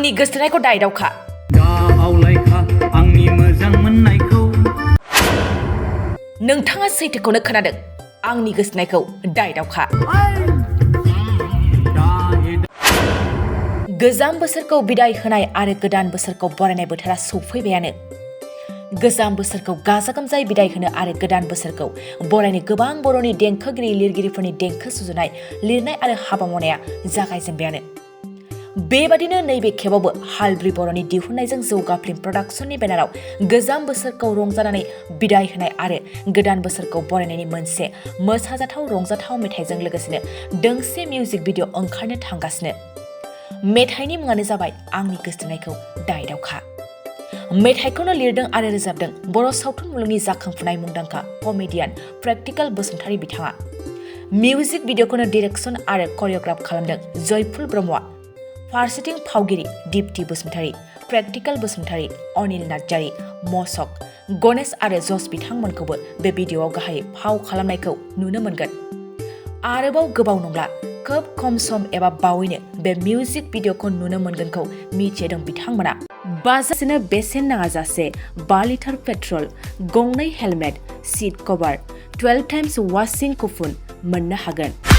आंनि गोसोथोनायखौ दायदावखा नोंथाङा सैथोखौनो खोनादों आंनि गोसोथोनायखौ दायदावखा गोजाम बोसोरखौ बिदाय होनाय आरो गोदान बोसोरखौ बरायनाय बोथोरा सौफैबायानो गोजाम बोसोरखौ गाजा गोमजायै बिदाय होनो आरो गोदान बोसोरखौ बरायनो गोबां बर'नि देंखोगिरि लिरगिरिफोरनि देंखो सुजुनाय लिरनाय आरो हाबा मावनाया जागायजेनबायानो बेबादिनो नैबे खेबावबो हालब्रि बर'नि दिहुननायजों जौगा फिल्म प्रडाक्शननि बेनाराव गोजाम बोसोरखौ रंजानानै बिदाय होनाय आरो गोदान बोसोरखौ बरायनायनि मोनसे मोसाजाथाव रंजाथाव मेथाइजों लोगोसेनो दोंसे मिउजिक भिडिअ ओंखारनो थांगासिनो मेथाइनि मुङानो जाबाय आंनि गोसोथोनायखौ दायदावखा मेथाइखौनो लिरदों आरो रोजाबदों बर' सावथुन मुलुगनि जाखांफुनाय मुंदांखा कमेडियान प्रेक्टिकल बसुमतारी बिथाङा मिउजिक भिडिअखौनो डिरेक्सन आरो करिय'ग्राफ खालामदों जयफुल ब्रह्मआ फारसेथिं फावगिरि दीप्ति बसुमतारी प्रेक्टिकल बसुमतारी अनिल नार्जारी मसक गणेश आरो जस बिथांमोनखौबो बे भिडिअआव गाहायै फाव खालामनायखौ नुनो मोनगोन आरोबाव गोबाव नंला खोब खम सम एबा बावैनो बे मिउजिक भिडिअखौ नुनो मोनगोनखौ मिथिदों बिथांमोना बाजासेनो बेसेन नाङाजासे 5 लिटार पेट्रल गंनै हेलमेट सीट कभार 12 टाइम्स वाशिं कुपन मोननो हागोन।